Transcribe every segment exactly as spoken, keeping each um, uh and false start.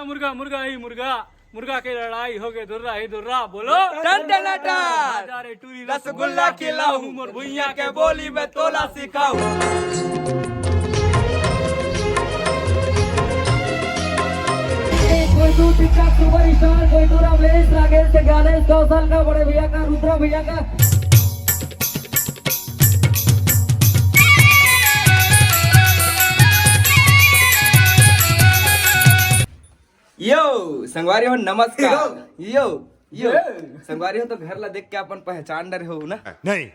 मुर्गा मुर्गा ही मुर्गा, मुर्गा के लड़ाई हो गए, दुर्रा ही दुर्रा, बोलो। टन टन टन। जा रे टूरी रसगुल्ला खिलाऊं, मोर भुइया के बोली मैं तोला सिखाऊं। कोई तू टिकटॉक सुपरस्टार, कोई तू रमेश राकेश के गाने, कौशल का, बड़े भैया का, रुद्रा भैया का। यो संगवारी हो, नमस्कार। यो, यो। संगवारी हो, तो घर ला देख के अपन पहचान डरे हो ना? नहीं।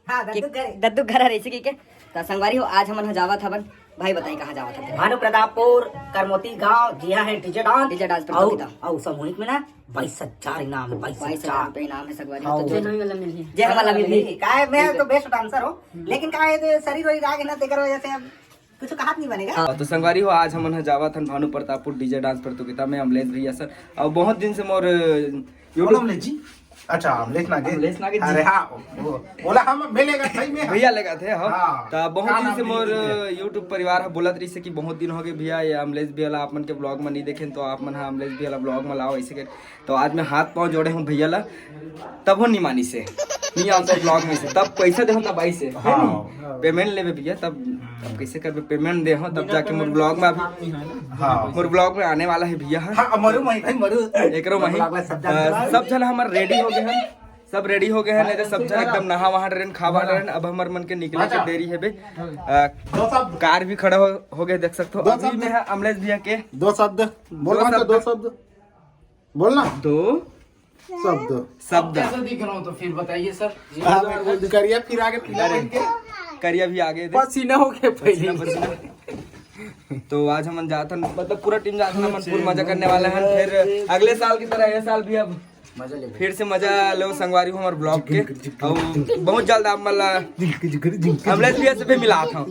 हाँ, दद्दू घर है। दद्दू घर है, ऐसे की के? तो संगवारी हो, आज हमन ह जावत हवन। भाई बताई कहाँ जावत हवन? भानु प्रतापपुर, करमोती गांव, जिया है डीजे डांस। डीजे डांस अउ, प्रतियोगिता। अउ सामूहिक में ना बाईस हजार इनाम है, बाईस हजार। बाईस हजार रुपये इनाम है संगवारी हो। हाँ। तो जो जय हमारा मिल रही है। जय हमारा मिल रही है। काय, मैं तो बेस्ट डांसर हूँ, लेकिन काय है, शरीर वरीर आ गए ना, तेकर वजह से अब कुछ कहा नहीं बनेगा। हाँ, तो संगवारी हो, आज हमन ह जावत हन भानु प्रतापपुर डीजे डांस प्रतियोगिता में अमलेश भैया सन। अउ बहुत दिन से मोर, अ, कौन YouTube अमलेश जी? अच्छा, अमलेश नागे। अमलेश नागे जी। अरे हाँ, वो, बोला हम भैया लेगा, सही में। भैया लेगा थे, हाँ। हाँ। तो बहुत दिन से मोर YouTube परिवार ह बोलत रहिस हे कि बहुत दिन हो गए भैया, ये अमलेश भैया ला आप मन के vlog में नहीं देखेन, तो आप मन ह अमलेश भैया ला vlog में लाओ, ऐसे के। तो आज मैं हाथ पाँव जोड़े हूँ भैया ला, तब हो नहीं मानिस हे, नहीं आंसर vlog में से, तब पैसा दे हो तब आइस हे। हाँ। Payment लेबे भैया, तब, तब कैसे करबे? Payment दे हो तब जाके मोर vlog में, अभी हाँ। मोर vlog में आने वाला है भैया। हाँ, मरु मही भाई, मरु। एकरो मही। सब झन हमर ready हो गए हैं, सब ready हो गए हैं, नहीं तो सब झन एकदम नहा वहा रहन, खा वहा रहन। अब हमर मन के निकले के देरी है बे। कार भी खड़ा हो, हो गए, देख सकते हो। अभी में है अमलेश भैया के दो शब्द बोल, दो शब्द। बोलना। दो शब्द। शब्द। कैसे दिख रहा हूँ तो फिर बताइए सर। हाँ, करिया फिर आगे पीला बन के। करिया भी आगे दे। पसीना हो गया पहले। पसीना, पसीना। तो आज हमन जात हन, मतलब पूरा टीम जात हन, हमन full मजा करने वाला हन। फिर अगले साल की तरह ये साल भी अब मजा ले। फिर से मजा लो संगवारी हो हमर vlog के। अउ बहुत जल्द आप मन ला अमलेश भैया से भी मिलात हूँ।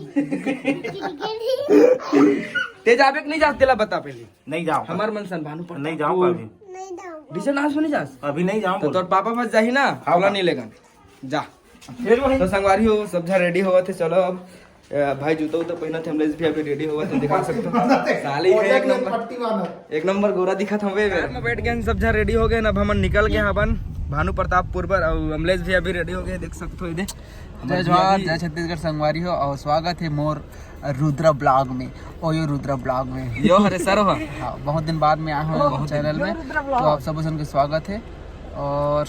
ते जाबे कि नहीं जास, तेला बता पहले। नहीं जाऊँ। हमार मन सन भानु पर नहीं जाऊँ कभी। डीजे डांस में नहीं जास? अभी नहीं जाऊँ तो बोल। तोर पापा पास जाही ना, हाँ, तोला नहीं लेगन। जा। फिर वही। तो संगवारी हो, सब झन ready होवत हे, चलो अब। ए, भाई जूता उता पहनत हे, अमलेश भी अभी ready होवत हे, दिखा सकते हो। साली है एक नंबर। पट्टी बांधो। एक नंबर गोरा दिखत हवे बे। कार में बैठ गए हैं, सब झन ready हो गए हैं। अब हमन निकल गए हैं अपन भानु प्रतापपुर पर, और अमलेश भी अभी ready हो गए, देख सकते हो इधर। जय जोहार, जय छत्तीसगढ़ संगवारी हो, और स्वागत है मोर रुद्रा vlog में। ओ यो रुद्रा vlog में। यो हरे सर हो। हाँ, बहुत दिन बाद में आया हूँ बहुत channel में, तो आप सब झन के स्वागत है। और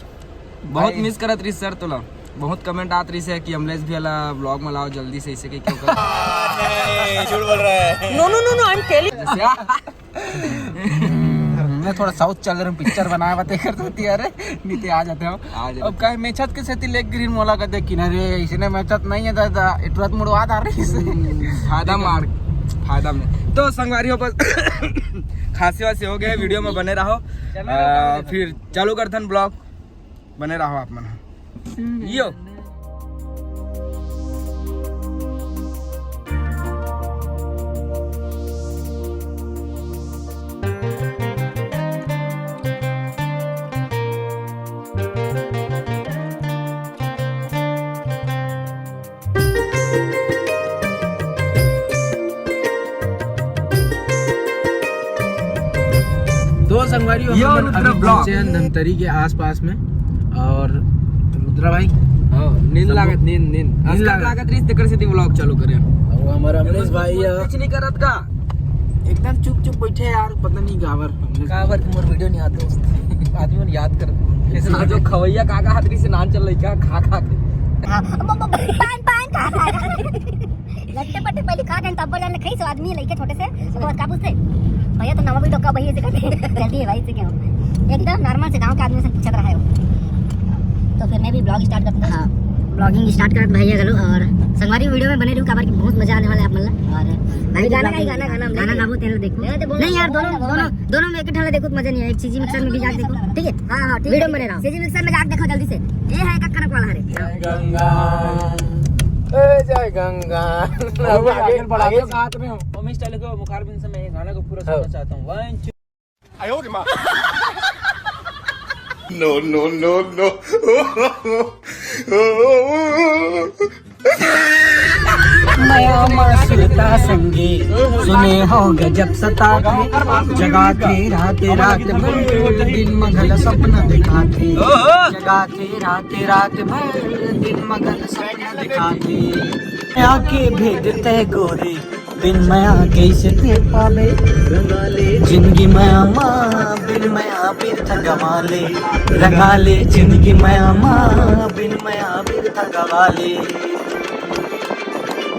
बहुत भाई miss करत रही सर तोला, बहुत comment आत रही से कि अमलेश भैया ला vlog में लाओ जल्दी से, इसे के क्यों कर। नहीं, झूठ बोल रहा है। No, no, no, no, I am telling। जैसे मैं थोड़ा साउथ चल रहा हूँ, पिक्चर बनाए बातें कर देती है, अरे नीति आ जाते हो। आ जाते। अब काहे मेछत के सेती लेग ग्रीन मोला कहते किनारे, इसने मेछत नहीं है दादा, तुरंत मुड़वा दार रही से। फायदा मार, फायदा में। तो संगवारी हो, बस खांसी वासी हो गया, video में बने रहो। आ, फिर चालू करथन vlog, बने रहो आप मन। यो। तो संगवारी हो, यो हमन रुद्र अभी vlog। पहुंचे हैं धमतरी के आसपास में। और रुद्रा भाई, हाँ, नींद लागत, नींद, नींद। नींद लागत। लागत रही, तेकर से vlog चालू करे। और हमारा अमलेश भाई है। कुछ नहीं करत का? एकदम चुप चुप बैठे यार, पता नहीं काबर। काबर तुम्हार video नहीं आते, आदमी मन याद कर। कैसे जो खवैया काका हाथ रही से नान चल रही क्या, खा खा के। पान, पान खा खा के। लट्टे पट्टे पहले खा के तब बोले, "खाई सो आदमी लइके छोटे से।" तो का पूछते? "भैया तो नवा भी डोका भैया से करते।" जल्दी है भाई से क्या हो? एकदम normal से गांव के आदमी से पूछत रहा है वो। तो फिर मैं भी vlog start करता हूँ। हाँ, vlogging start करत भैया घलो। और संगवारी video में बने रहू, काबर कि बहुत मजा आने वाला है आप मन ला। और भाई गाना गाई, गाना, गाना, गाना गाबो तेल देखो। नहीं यार, दोनों, दोनों, दोनों में एक ठन ला देखो तो मजा नहीं है। एक चीजी मिक्सर में भी जाके देखो, ठीक है? हाँ, हाँ, ठीक है। Video में बने रहो। चीजी मिक्सर में जाके देखो जल्दी से। ये है कक्कड़ वाला हरे। गंगा, ए जय गंगा। अब आगे, आगे बढ़ा आगे दो। साथ में हो। मम्मी स्टाइल को मुखार बिन से मैं ये गाना को पूरा हाँ। सुनना चाहता हूँ। One, two। आयो रे माँ। No, no, no, no. मया मासुरता संगे सुने हो गजब सताथे। जगाथे रात रात भर दिन मगल सपना दिखाथे। जगाथे रात रात भर दिन मगल सपना दिखाथे। आके भेजते गोरे बिन मया कैसे ते पावे। जिंदगी मया मा बिन मया बिरथा गवा ले। रंगा ले जिंदगी मया मा बिन मया बिरथा गवा ले।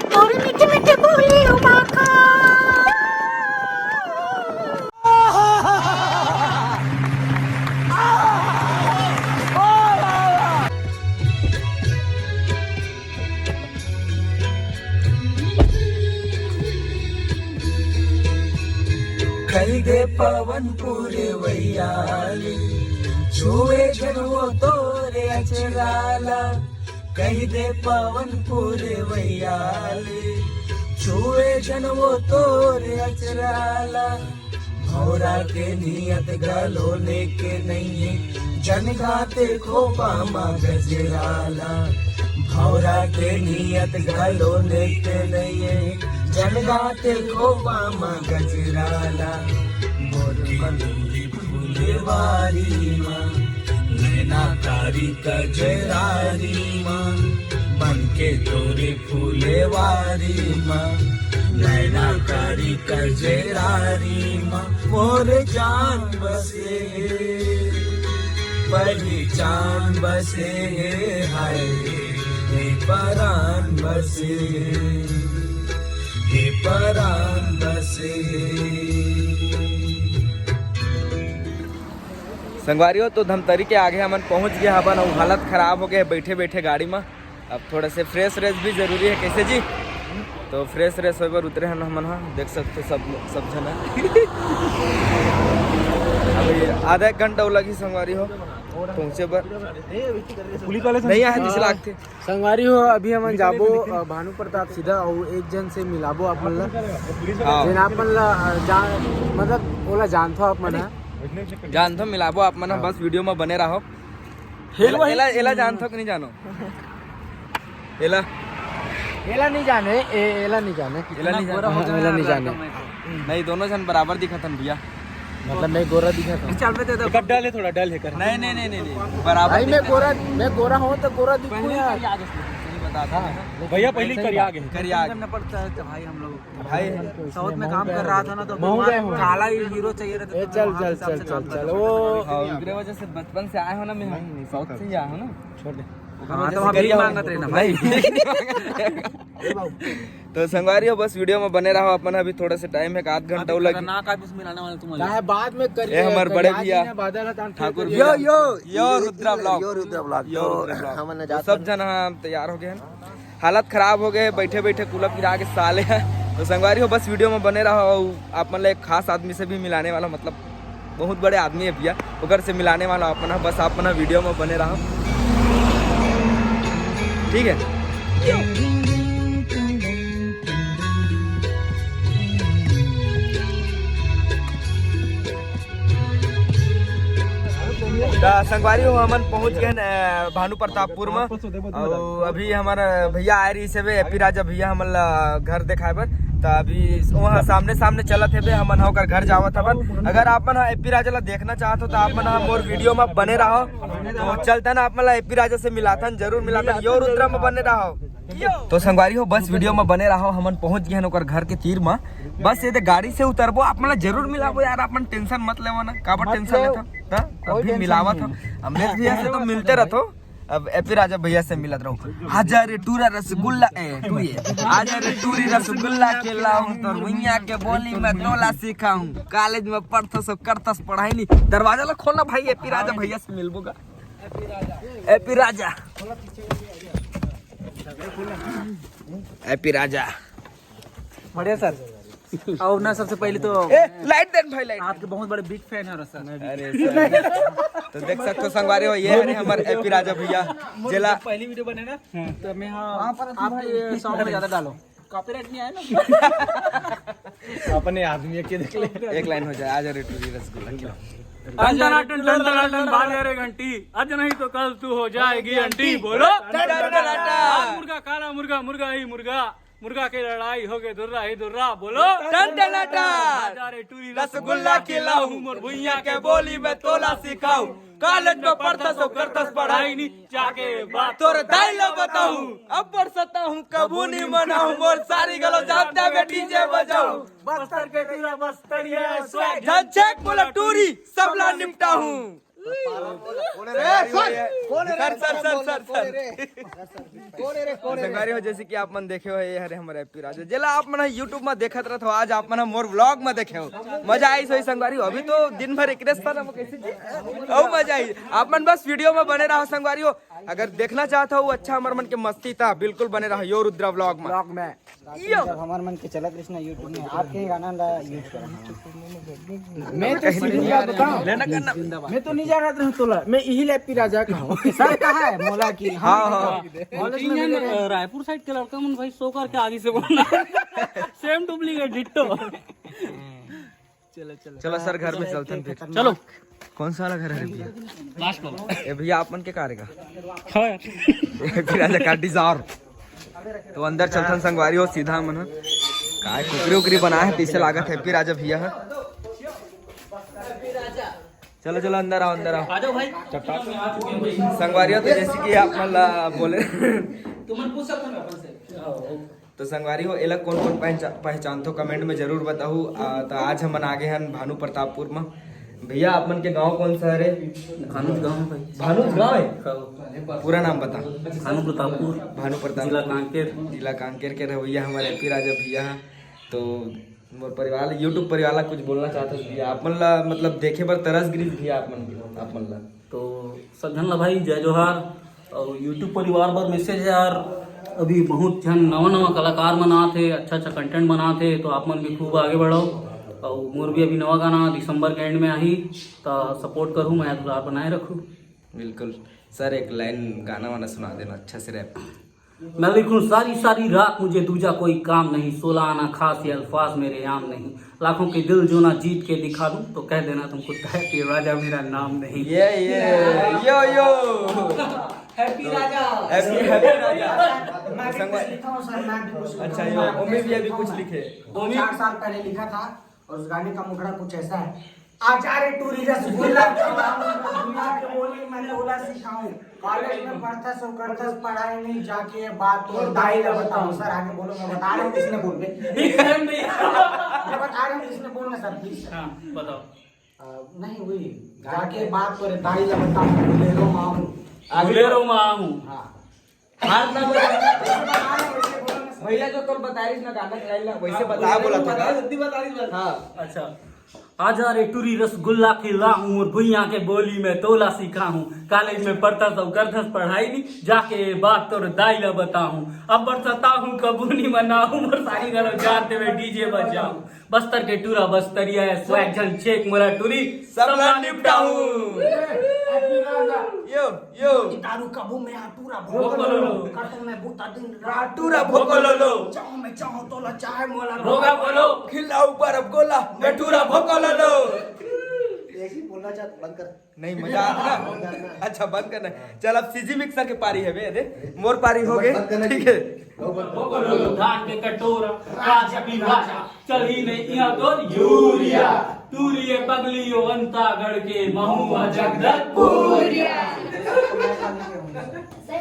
तोर मीठे मीठे बोली ओ माखा। कहि दे पवन पुरवैया ले, छुए झन वो तोरे अचरा ला। कहि दे पवन पुरवैया ले, छुए झन वो तोरे अचरा ला। भौरा के नियत घलो नेके नइये, झन गा ते खोपा म गजरा ला। भौरा के नियत घलो नेके नइये, झन गा ते खोपा म गजरा ला। मोर कली फुलवारी म, नैना कारी कजरारी म, मन के तोरे फुलवारी म, नैना कारी कजरारी म, मोर जान बसे हे, पहचान बसे हे, हाय रे, हे परान बसे हे, हे परान बसे हे। संगवारी हो, तो धमतरी के आगे हमन पहुंच गए हवन, अउ हालत खराब हो गए बैठे बैठे गाड़ी में। अब थोड़ा से फ्रेश व्रेश भी जरूरी है, कैसे जी? तो फ्रेश व्रेश होए बर उतरे हन हमन हा, देख सकते सब, सब झन। अभी आधा एक घंटा लगही संगवारी हो पहुंचे बर। पुलिस वाले से नहीं आए, जिस लागते। संगवारी हो, अभी हमन जाबो, अ, भानु प्रताप सीधा, अउ एक जन से मिलाबो आप मन ला। हाँ। जेन आप मन ला, अ, जान, मतलब ओला जानथो आप मन हा। जानथो, मिलाबो आप मन हा, हाँ। बस वीडियो में बने रहो। एला, एला, एला जानथो कि नहीं जानो? एला? एला नहीं जाने, ए, एला नहीं जाने। एला नहीं जाने। हाँ, एला नहीं जाने। नहीं, दोनों जन बराबर दिखत हन भैया। मतलब मैं गोरा दिखत हूँ। चल पे दे दो। एक डल है, थोड़ा डल है कर। नहीं, नहीं, नहीं, नहीं, नहीं, बराबर भाई, मैं दिखत गोरा, हन। मैं गोरा हूँ तो गोरा दिखूँ पहले यार। करिया आगे से, नहीं बता दो। हाँ, भैया पहले ही करिया आगे। करिया आगे। करना पड़ता है तो भाई हम लोग। भाई, साउथ में काम कर रहा था ना, तो महंगा है। काला ही हीरो चाहिए रहता ए, था, चल, वहाँ चल, के हिसाब चल, से काम चल, करना चल। पड़ता था। ओ। हाँ, ओकरे वजह से बचपन से आए हो ना, मैं साउथ से ही आया हूँ ना। छोड़ दे। हाँ, तो वहाँ भीख मांगत रहे ना भाई। तो संगवारी हो, बस वीडियो में बने रहो अपन। अभी थोड़ा सा टाइम है, एक आध घंटा अभी और लगी। खतरनाक आदमी से मिलाने वाले तुम लोग। काहे बाद में करिए, ए, हमारे बड़े भैया ठाकुर भैया। यो, यो, यो रुद्रा vlog। यो रुद्रा vlog। यो तो रुद्रा vlog। हमन तो जात सब हन। जन हम तैयार हो गए हैं। हालत खराब हो गए, बैठे बैठे कूलर गिरा के साले हैं। तो संगवारी हो, बस वीडियो में बने रहो। आप मन ला एक खास आदमी से भी मिलाने वाला, मतलब बहुत बड़े आदमी है भैया, ओकर से मिलाने वाला अपन ह। बस आप मन ह वीडियो में बने रहो, ठीक है। त संगवारी हो, हमन पहुंच गए हैं, अ, भानु प्रतापपुर में। अउ अभी हमारा भैया आए रही से बे, एपी राजा भैया हमन ला घर दिखाए बर। त अभी वहाँ सामने सामने चलत हे बे, हमन ह ओकर घर जावत हवन। अगर आप मन ह एपी राजा ला देखना चाहत हो त आप मन ह मोर वीडियो में बने रहो। तो चलतन आप मन ला एपी राजा से मिलाथन, जरूर मिलाथन। यो रुद्रा में बने रहो। तो संगवारी हो, बस वीडियो में बने रहो, हमन पहुंच गए हैं ओकर घर के तीर में। बस ये दे गाड़ी से उतरबो, आप मन ला जरूर मिलाबो यार, आप मन टेंशन मत लेवो ना, काबर टेंशन लेथो? त अभी मिलावत हो, अमरेश भैया से तो मिलते रहतो। अब एपी राजा भैया से मिलत रहो। हजार टूरा रसगुल्ला, ए, टूरी, हजार टूरी रसगुल्ला के लाऊं, तोर भैया के बोली में तोला सिखाऊं। कॉलेज में पढ़थस, करथस पढ़ाई नहीं। दरवाजा ला खोलना भाई, एपी राजा भैया से मिलबो गा। एपी राजा, एपी राजा। बढ़िया सर। और ना, सबसे पहले तो ए, लाइट देन भाई, लाइट। आपके बहुत बड़े बिग फैन है सर। अरे सर, तो देख सकते हो संगवारी हो, ये है हमारे एपी राजा भैया। जेला पहली वीडियो बने ना, तो मैं, हाँ, आपके सॉन्ग में ज्यादा डालो। कॉपीराइट नहीं आया ना? अपने आदमी के देख ले। एक लाइन हो जाए, आ जा रे टूरी रसगुल्ला खिलाओ। टन टनाटन, टन टनाटन, बाजे रे घंटी। आज नहीं तो कल तू हो जाएगी आंटी। बोलो। टन टनाटन। लाल मुर्गा, काला मुर्गा, मुर्गा ही मुर्गा। मुर्गा के लड़ाई हो गए दुर्रा ही दुर्रा। बोलो। टन टनाटन। आजा रे टूरी, रसगुल्ला खिलाऊं, मोर भुइया के बोली में तोला सिखाऊं। कॉलेज में पढ़थस अउ करथस पढ़ाई नी, जाके बात तोर दाई ला बताऊं। अब बरसता हूँ, कभू नी मनाऊं, मोर सारी घलो जानता मैं डीजे बजाऊं। बस्तर के टूरा बस्तरिया, स्वैग झन छेक मोला टूरी, सबला निपटाहूं। कौन है रे? Sir, sir, sir, sir, sir. कौन है रे? कौन है रे? संगवारी हो, जैसे कि आप मन देखे हो, ये हरे हमर एपी राजा, जेला आप मन ह YouTube में देखत रहत हो, आज आप मन ह मोर vlog में देखे हो। मजा आइस होही संगवारी हो, अभी तो दिन भर एकरे साथ हम कैसे जी? अउ मजा आइस। आप मन बस video में बने रहो संगवारी हो। अगर देखना चाहत हो अच्छा हमर मन के मस्ती, ता बिल्कुल बने रहो यो रुद्रा vlog में। Vlog में। यो। जब हमर मन के चलत रहिस ना YouTube में, आपके ही गाना ला use करना। मैं तो सीधी बात बताऊं, लेना करना। मैं तो नहीं जानत रहूं तोला, मैं यही ला एपी राजा का हूं। सर कहा है मोला की? हाँ, हाँ। कॉलेज में मिले रहे। रायपुर side के लड़का मन भाई सो करके आगे से बोलना। Same duplicate, ditto। चलो, चलो। चलो सर, घर में चलथन फिर। चलो। कौन सा वाला घर है भैया? Last वाला। ए भैया, आप मन के का रहेगा? हाँ यार। ए फिर राजा का डिजायर। तो अंदर चलथन संगवारी हो, सीधा मन ह। काय कुकरी उकरी बनाए हे, तइसे लागत हे फिर राजा भैया ह। चलो, चलो, अंदर आओ, अंदर आओ। आ जाओ भाई। संगवारी हो, तो जैसे कि आप मन ला बोले। तुमन पूछ सकते हो अपन से। तो संगवारी हो, एला कोन कोन पहचा-, पहचानथो, comment में जरूर बताहू। आ, त आज हमन आगे हन भानु प्रतापपुर म। भैया, आप मन के गांव कौन सा हरे? भानुज गांव है भाई। भानुज गांव है? हाँ। पूरा नाम बता। भानु प्रतापपुर। भानु प्रतापपुर। जिला कांकेर। जिला कांकेर के रहवैया हमर एपी राजा भैया ह। तो मोर परिवार, YouTube परिवार ला कुछ बोलना चाहत हस भैया? आप मन ला, मतलब, देखे बर तरस गिरिस भैया आप मन, आप मन ला। तो सब झन ला भाई जय जोहार। और YouTube परिवार बर message है यार, अभी बहुत झन नवा नवा कलाकार मन आत हे, अच्छा अच्छा content बनात हे, तो आप मन भी खूब आगे बढ़ो। और मोर भी अभी नवा गाना दिसंबर के end में आही, तो support करू, मया दुलार बनाए रखू। बिल्कुल सर, एक line गाना वाना सुना देना अच्छा से, rap। मैं लिखूं सारी सारी रात, मुझे दूजा कोई काम नहीं, सोलह आना खास, ये अल्फाज मेरे आम नहीं, लाखों के दिल जो ना जीत के दिखा दूं, तो कह देना तुमको है कि राजा मेरा नाम नहीं। ये, ये, यो, यो। Happy राजा। Happy, happy राजा। मैं भी संगवा- कुछ लिखा हूँ सर, मैं भी कुछ अच्छा, लिखा हूँ। यो, ओमी भी अभी कुछ लिखे। ओमी चार साल पहले लिखा था। और उस गाने का मुखड़ा कुछ ऐसा है। आजा रे टूरी रसगुल्ला खिलाऊं, दुनिया के बोली मैं तोला सिखाऊं। कॉलेज में पढ़थस अउ करथस पढ़ाई नहीं, जाके ये बात तोर दाई ला बताऊं। सर आगे बोलो, मैं बता रहा हूँ किसने बोलना। ये बता रहा हूँ किसने बोलना सर, please। हाँ, बताओ। अ, नहीं, वही, जाके बात तोर दाई ला बताऊं, बोलेरो मामू। बोलेरो मामू। हाँ। हाथ ना बजा। भैया जो तोर बताइस ना गाना के line ला, वैसे हाँ, बता बोला था। बता, जल्दी बता रही बस। हाँ। अच्छा। आजा रे टूरी रसगुल्ला खिलाऊं, मोर भुइयां के बोली में तोला सिखाऊं। कॉलेज में पढ़थस अउ करथस पढ़ाई नी, जाके ये बात तोर दाई ला बताऊं। अब बरसता हूँ कभू नी मनाऊं, मोर सारी घलो जान देवे डीजे बजाऊं। बस्तर के टूरा बस्तरिया है, स्वैग झन छेक मोला टूरी, सबला निपटाहूं। Happy राजा। यो, यो। दारू कभू में टूरा भोकलो लो। कटो में बूता दिन रात टूरा भोकलो लो। चाहो में चाहो तोला चाहे मोला भोगा बोलो। खिलाऊ बर्फ गोला, मैं टूरा भोकलो लो। ऐसी बोलना चाह, बंद कर। नहीं, मजा आता ना। अच्छा, बंद करना। चल, अब सीजी मिक्सर के पारी है बे, दे। मोर पारी हो गए। बंद करना। ठीक है। धान के कटोरा, राजा भी राजा, चल ही नहीं यहाँ तो यूरिया। टूरी ये पगली यो अंतागढ़ के महुआ जगदलपुर। सही।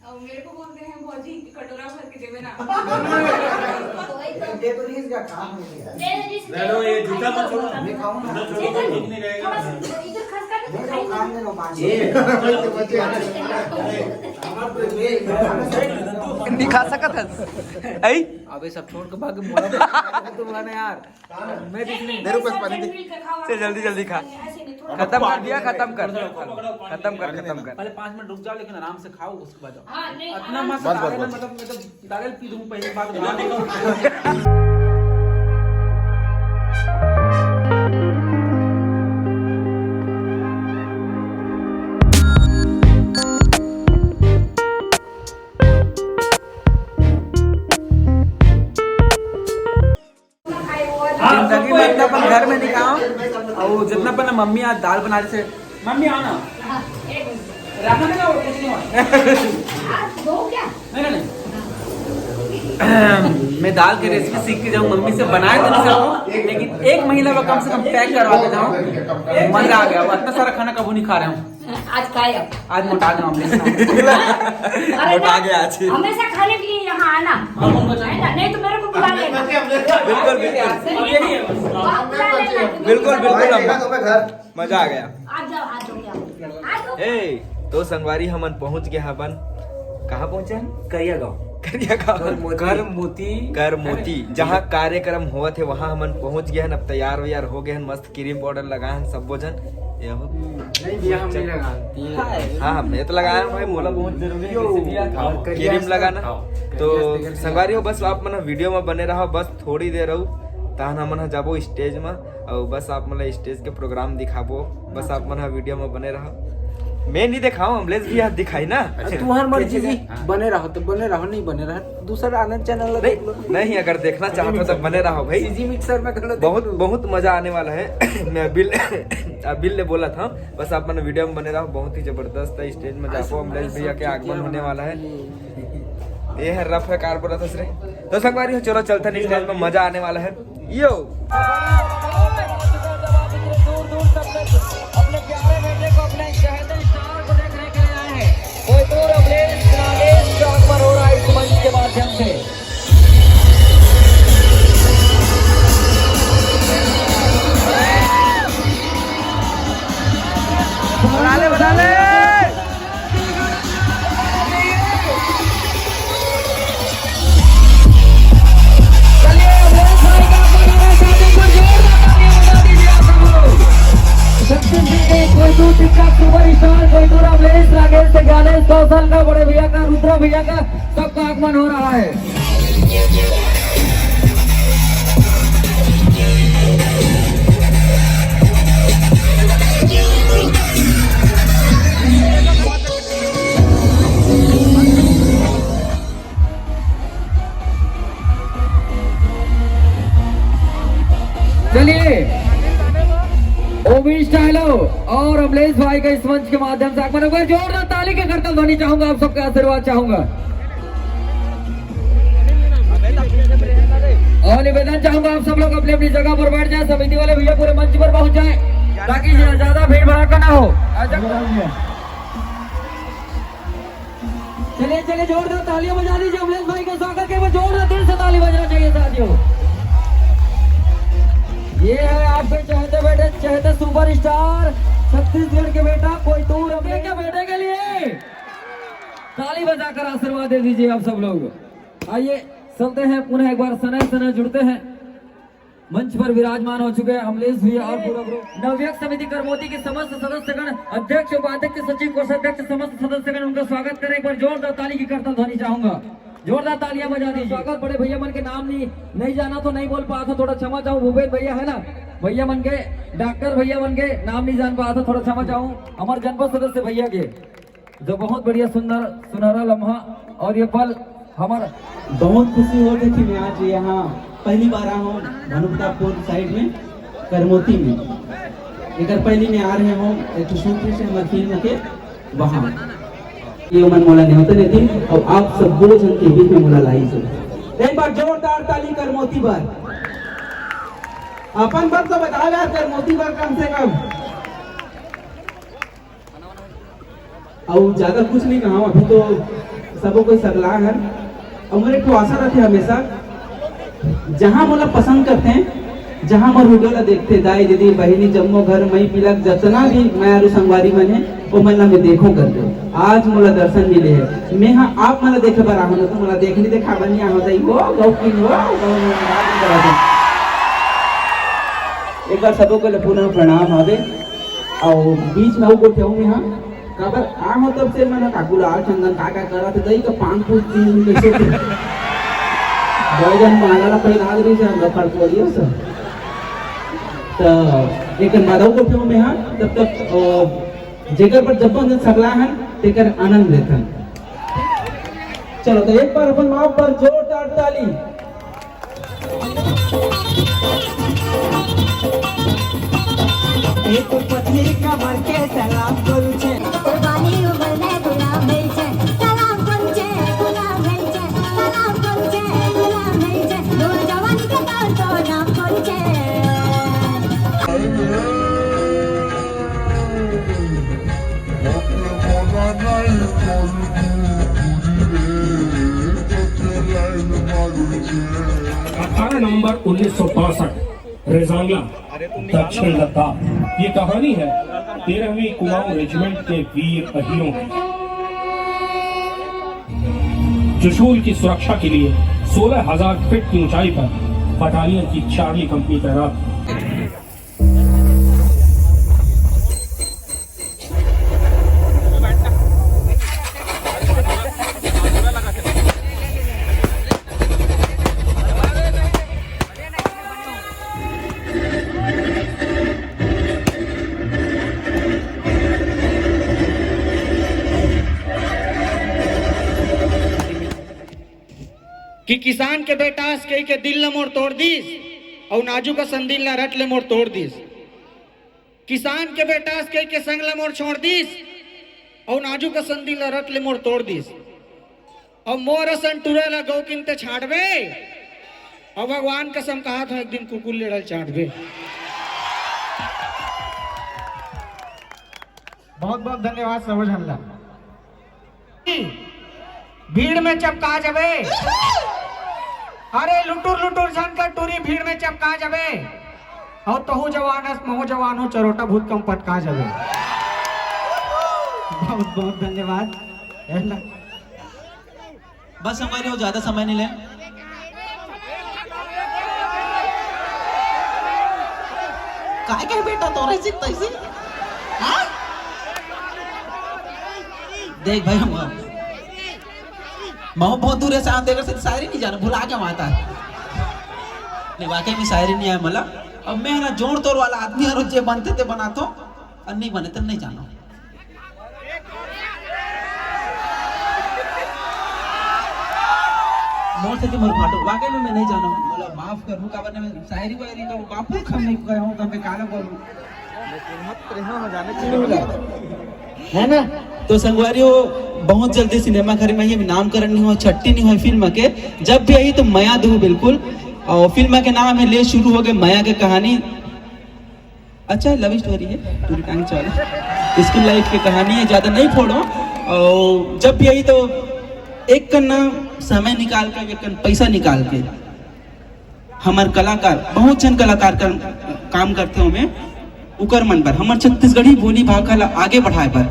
और मेरे को बोलते हैं भौजी, कटोरा भर के देवे ना। ये तो नहीं इसका काम है। दे दो, ये जूता मत छोड़ो। मैं खाऊंगा। जूता छोड़ो तो ठीक नहीं रहेगा। इधर खसका के नहीं, खाई खान दे लो, बात ये। नहीं खा सकत हस। ऐ? अबे सब छोड़ के भाग, मोला तो बुलाना यार। मैं भी नहीं। दे रुपए पानी दे। से जल्दी जल्दी खा। खत्म कर दिया, खत्म कर। खत्म कर, खत्म कर। पहले पाँच मिनट रुक जाओ, लेकिन आराम से खाओ, उसके बाद आओ। हाँ, नहीं, इतना मत बस, बस, सतावे ना, बस। मतलब, मैं तो दारू पी दूँ, पहली बात। जिंदगी में इतना अपन घर में नहीं खाओ। और जितना अपन मम्मी आज दाल बना रही थे, मम्मी आओ ना। हाँ, एक मिनट। रहा ना, वो कुछ नहीं हुआ। आज दो क्या? नहीं, नहीं, नहीं। मैं दाल की रेसिपी सीख के जाऊँ, मम्मी से बनाए तो नहीं सकूँ, लेकिन एक महीना का कम से कम पैक करवा के जाऊँ। मजा आ गया, इतना सारा खाना कबू नहीं खा रहे हम। आज खाए अब। आज मोटा गया हम। अरे मोटा ना, गया आज। हमेशा खाने के लिए यहाँ आना। हम उनको है ना? नहीं तो मेरे को बुला लेना। बिल्कुल, बिल्कुल। सही है? आप बुला लेना। बिल्कुल, बिल्कुल, अम्मा। मजा आ गया। आ जाओ, आ जाओ, आ जाओ। ए, तो संगवारी हमन पहुंच गए हवन। कहाँ पहुंचे हन? करिया गांव। करिया गांव। कर मोती। कर मोती। कर मोती, जहाँ कार्यक्रम होवत हे, वहाँ हमन पहुंच गए हन। अब तैयार वैयार हो गए हन, मस्त क्रीम पाउडर लगाए हन सबो झन। ये हो। नहीं भैया, हम नहीं लगाती। हाँ, हाँ, मैं तो लगाया हूँ भाई, मोला बहुत जरूरी है, जैसे भी है, हाँ, क्रीम लगाना। हाँ, तो संगवारी हो, बस आप मन वीडियो में बने रहो, बस थोड़ी देर रहू, तहन हमन ह जाबो स्टेज में। अउ बस आप मन ला स्टेज के प्रोग्राम दिखाबो, बस आप मन ह वीडियो में बने रहो। मैं नहीं दिखाऊं, अमलेश भैया दिखाई ना। अच्छा, तुम्हार मर्जी जी, हाँ। बने रहो तो बने रहो, नहीं बने रहो, दूसरा आनंद चैनल ला नहीं, देख लो। नहीं, अगर देखना चाहते हो तो बने रहो भाई। सीजी मिक्सर में कर लो, देख बहुत, लो। बहुत मजा आने वाला है। मैं अबिल, अबिल ने बोला था, बस आप मन वीडियो में बने रहो, बहुत ही जबरदस्त है। स्टेज में जाबो, अमलेश भैया के आगमन होने वाला है। ये है रफ है, कार बोला था रे। तो संगवारी हो, चलो चलते हैं स्टेज में, मजा आने वाला है। यो। अपने प्यारे बेटे को, अपने चहेते स्टार को देखने के लिए आए हैं। कोई दूर अमलेश नागेश का आगमन हो रहा है इस मंच के माध्यम से। बना ले, बना ले। चलिए, अमलेश भाई का आगमन हो रहा है, साथ में जोरदार तालियां बजा दीजिए आप सब लोग। छत्तीसगढ़ के कोई दूर टिकटॉक सुपरस्टार, कोई दूर अमलेश नागेश से ज्ञानेश कौशल का, बड़े भैया का, रुद्रा भैया का, सबका आगमन हो रहा है। चलिए, ओबी स्टाइलो और अमलेश भाई का इस मंच के माध्यम से आप लोग एक बार जोरदार ताली के करतल ध्वनि चाहूंगा, आप सबका आशीर्वाद चाहूंगा। और निवेदन चाहूंगा, आप सब लोग अपनी अपनी जगह पर बैठ जाए, समिति वाले भैया पूरे मंच पर पहुंच जाए, ताकि ज्यादा भीड़ भड़ाका ना हो। चलिए, चलिए, जोरदार तालियां बजा दीजिए अमलेश भाई के स्वागत के लिए, जोरदार दिल से ताली बजना चाहिए साथियों। ये है आपके चहेते बेटे, चहेते सुपरस्टार छत्तीसगढ़ के बेटा कोई दूर अपने के बेटे के लिए ताली बजाकर आशीर्वाद दे दीजिए आप सब लोग। आइए, चलते हैं पुनः एक बार सनह सनह जुड़ते हैं। मंच पर विराजमान हो चुके हैं अमलेश भैया और पूरा ग्रुप। नवयुवक समिति करमोती के समस्त सदस्यगण, अध्यक्ष, उपाध्यक्ष, सचिव, कोषाध्यक्ष, समस्त सदस्यगण, उनका स्वागत करें। एक बार जोरदार ताली की करतल ध्वनि चाहूंगा, जोरदार तालियां बजा दीजिए। स्वागत बड़े भैया मन के नाम नहीं, नहीं जाना तो नहीं बोल पाया था, थोड़ा क्षमा चाहूँ। भूपेन भैया है ना, भैया मन के, डॉक्टर भैया मन के नाम नहीं जान पाया था, थोड़ा क्षमा चाहूँ। हमारे जनपद सदस्य भैया के जो बहुत बढ़िया सुंदर सुनहरा लम्हा और ये पल हमारा बहुत खुशी होत हे कि मैं आज यहाँ पहली बार आया हूँ भानुप्रतापपुर साइड में, करमोती में। एकर पहली मैं आ रहे हूँ एक ठो शूट से हमारे फिल्म के वहाँ। ये मन मोला न्योता देती और आप सब दो जन के बीच में मोला लाई से एक बार जोरदार ताली करमोती पर। अपन बात तो बता यार, करमोती पर कम से कम। अउ ज्यादा कुछ नहीं कहा, अभी तो सबो कोई सरला है। अउ मोर एक ठो आशा रहिथे हमेशा, जहाँ मोला पसंद करथे, जहाँ मोर वीडियो ला देखथे, दाई, दीदी, बहिनी, जम्मो घर, मई, पिलक, जतना भी मैं अरु संगवारी मन हे, ओ मन ला मैं देखो करके। आज मोला दर्शन मिले हे। मैं हा आप मन ला देखे बर आहूँ, तो मोला देख नहीं देखा बनी आहूँ, दाई, ओ गौ की, ओ गौ की। एक बार सबो को ले पुनः प्रणाम हवे। अउ बीच में अउ गोठियाहूँ मैं हा, काबर आ हो तब से मन काकू लाल चंदन का का करत हे, दई का पान फूल तीन कैसे थे। दो जन माला ला पहना दे रही से, हम रखड़ को दियो सर। तो एक बार अउ गोठियाहूँ मैं हा, तब तक, अ, जेकर पर जब हम सकला हन, तेकर आनंद लेथन। चलो, तो एक बार अपन माँ पर जोरदार ताली। एक पतली कमर के सलाम करू छे। कुर्बानी उमर में गुलाम भई छे, सलाम करू छे, गुलाम भई छे, सलाम करू छे, गुलाम भई छे। नौजवान के तौर तो नाम करू छे। अठारह नवंबर उन्नीस सौ बासठ, रेजांगला, दक्षिण लद्दाख। ये कहानी है तेरहवीं कुमाऊं रेजिमेंट के वीर अहीरों की। त्रिशूल की सुरक्षा के लिए सोलह हज़ार फीट की ऊंचाई पर बटालियन की चार्ली कंपनी तैनात थी। कि किसान के बेटा अस कहिके दिल ल मोर तोड़ दिस, अउ नाजुक असन दिल ल रट ले मोर तोड़ दिस। किसान के बेटा अस कहिके संग ल मोर छोड़ दिस, अउ नाजुक असन दिल ल रट ले मोर तोड़ दिस। अउ मोर असन टुरा ल गौ किनते छांटबे, अउ भगवान कसम कहात हों एक दिन कुकुर लेड़ल चांटबे। बहुत बहुत धन्यवाद सबो झन ला। भीड़ में चपका जबे। अरे लुटुर लुटुर झन कर टूरी भीड़ में चपका जबे। अउ तहू जवान अस महू जवान हो चरोटा भूत कम पटका जबे। बहुत बहुत धन्यवाद। बस संगवारी हो, ज्यादा समय नहीं ले। काय कहे बेटा तोरे से तैसे? हाँ? देख भाई हम मैं बहुत दूर से आते से शायरी नहीं जाना भुला के माता है। नहीं वाकई में शायरी नहीं आया मला। अब मैं ना जोड़ तोड़ वाला आदमी हर जे बनते ते बनातो और नहीं बने तो नहीं जानो। मोर से मोर फाटो वाकई में मैं नहीं जानो। बोला माफ करहू काबर ने मैं शायरी वायरी का बापू खम नहीं गया हूँ तो मैं काला बोलूँ। है ना? तो संगवारी हो बहुत जल्दी सिनेमा घर में ही नामकरण नहीं हो छट्टी नहीं हो फिल्म के जब भी आई तो मया दू बिल्कुल। और फिल्म के नाम है ले शुरू हो गए मया के कहानी। अच्छा लव स्टोरी है पूरी टांग चौड़ी स्कूल लाइफ की कहानी है ज्यादा नहीं फोड़ो। और जब भी आई तो एक कन्ना समय निकाल के एक कन पैसा निकाल के हमर कलाकार बहुत झन कलाकार कर, काम करते हो में उकर मन पर हमर छत्तीसगढ़ी बोली भाखा ला आगे बढ़ाए पर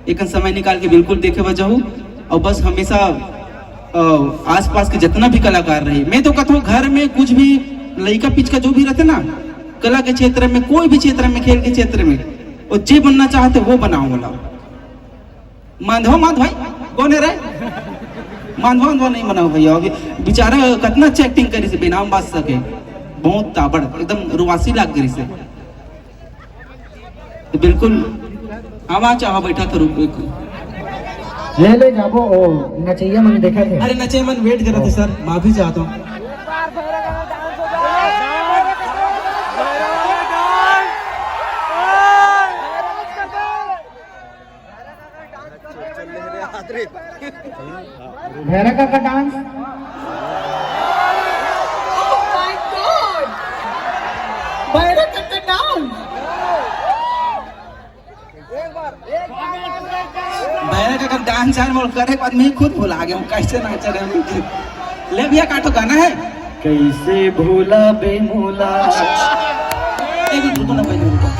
एकन समय निकाल के बिल्कुल देखे बर जाहू। और बस हमेशा अ, आसपास के जितना भी कलाकार रही मैं तो कहता हूँ घर में कुछ भी लइका पिचका जो भी रहते ना कला के क्षेत्र में कोई भी क्षेत्र में खेल के क्षेत्र में वो जे बनना चाहते वो बनाओ बोला। मांधो मांधो भाई कौन है रे? मांधो मांधो नहीं बनाओ भैया अभी बेचारा कितना अच्छा एक्टिंग करी से बेनाम बादशाह के बहुत ताबड़ एकदम रुआसी लाग गई से। तो बिल्कुल आवा चाहा बैठा था रुक एक ले ले जाबो ओ नचैया मन देखा थे। अरे नचैया मन वेट करत हे सर माफी चाहता हूँ। भैरा का का डांस। भैरा का का डांस यार मोर करे के बाद मैं खुद भुला गया हूँ कैसे नाचा रहे हूँ। ले भैया काटो गाना है। कैसे भूला बेमूला। एक मिनट रुको ना भाई रुको।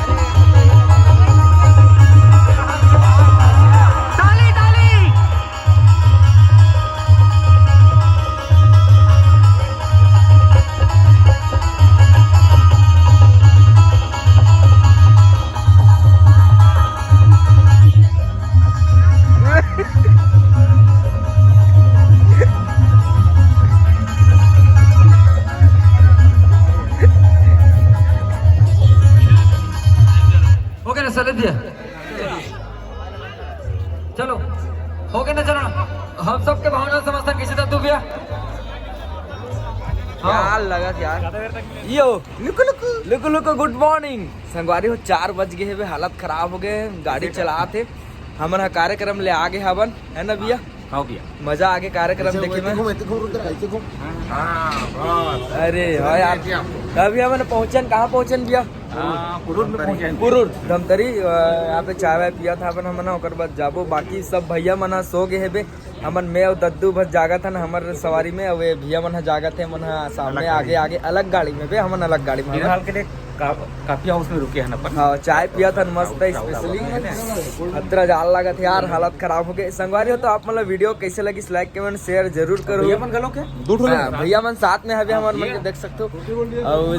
यार। यो, लुकु लुकु, लुकु लुकु, गुड मॉर्निंग। संगवारी हो, चार बज गए हवे, हालत खराब हो गए, गाड़ी चलात हे। हमन ह कार्यक्रम ले आगे हवन, है ना भैया? हाँ भैया। मजा आगे कार्यक्रम देखे में। घूम, ऐसे घूम, रुद्र, ऐसे घूम। अरे हाँ यार, अभी हमन पहुंचन, कहाँ पहुंचन भैया? हाँ, कुरूद में पहुंचन। कुरूद धमतरी, अ, यहाँ पे चाय वाय पिया था अपन हमन, ओकर बाद जाबो। बाकी सब भैया मन ह सो गए हेबे, हमन मैं अउ दद्दू बस जागत हन हमर सवारी में, अउ ये भैया मन ह जागत हे, मन ह सामने आगे, आगे अलग गाड़ी में बे, हमन अलग गाड़ी में हवन। फिलहाल के लिए का-, काफी हाउस में रुके हैं अपन। हाँ, चाय पिया था मस्त है, स्पेशली। खतरा जाल लागत है यार, हालत खराब हो गए। संगवारी हो तो आप मतलब वीडियो कैसे लगी, लाइक कमेंट शेयर जरूर करो। भैया मन घलो के? दू ठो हाँ, भैया मन साथ में हवे, हमर मन के देख सकते हो। अउ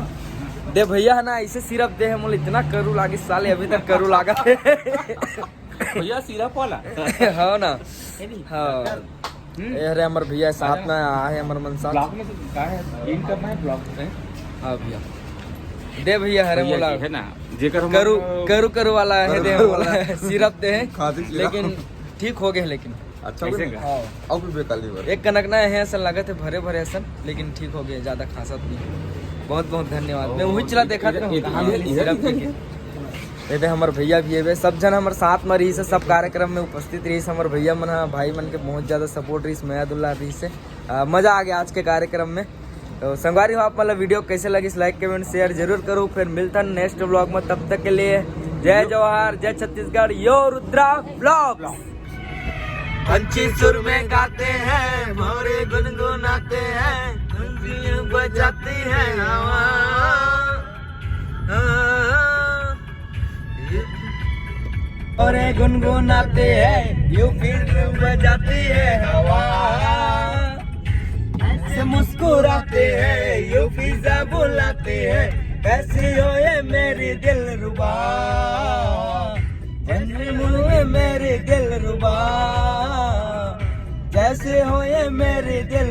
दे भैया है ना, ऐसे सिर्फ दे है, मोला इतना करू लागे साले, अभी तक करू लागा। भैया सिरप वाला। हाँ ना। हाँ। हम्म। ये हरे हमर भैया साथ में आए, हमर मन साथ। ब्लॉग में से क्या है? इन करना है ब्लॉग में। हाँ भैया। दे भैया हरे भैया मोला। जी है ना, जेकर हम करू, करू, करू वाला है, करू दे करू वाला। सिरप दे है। खांसी सिरप। लेकिन ठीक हो गए, लेकिन। अच्छा हो गया? हाँ। अब भी बेकार नहीं बना। एक कनक ना है, ऐसा लगत है भरे भरे ऐसा, लेकिन ठीक हो गए, ज्यादा खांसत नहीं। बहुत बहुत धन्यवाद। मैं वही चला देखा था, इधर, इधर, कहाँ इधर, सिरप इधर, पी के। ये दे हमर भैया भी हेबे, सब झन हमर साथ में रहिस हे, सब कार्यक्रम में उपस्थित रहिस हे। हमर भैया मन ह, भाई मन के बहुत ज्यादा सपोर्ट रहिस, मया दुलार रहिस हे। अ, मजा आ गया आज के कार्यक्रम में। तो संगवारी हो, आप मतलब वीडियो कैसे लगिस, लाइक कमेंट शेयर जरूर करो। फिर मिलता है नेक्स्ट व्लॉग में, तब तक के लिए जय जोहार, जय छत्तीसगढ़, यो रुद्रा व्लॉग्स। पंछी सुर में गाते हैं, भौरे गुनगुनाते हैं, धुंधियाँ बजाती है हवा। हाँ। और ये गुनगुनाते हैं, यूं फिर बजाती है हवा। ऐसे मुस्कुराते हैं, यूं फिजा बुलाते हैं, कैसी हो ये मेरी दिलरुबा, कैसी हो ये मेरी दिलरुबा, कैसी हो ये मेरी दिल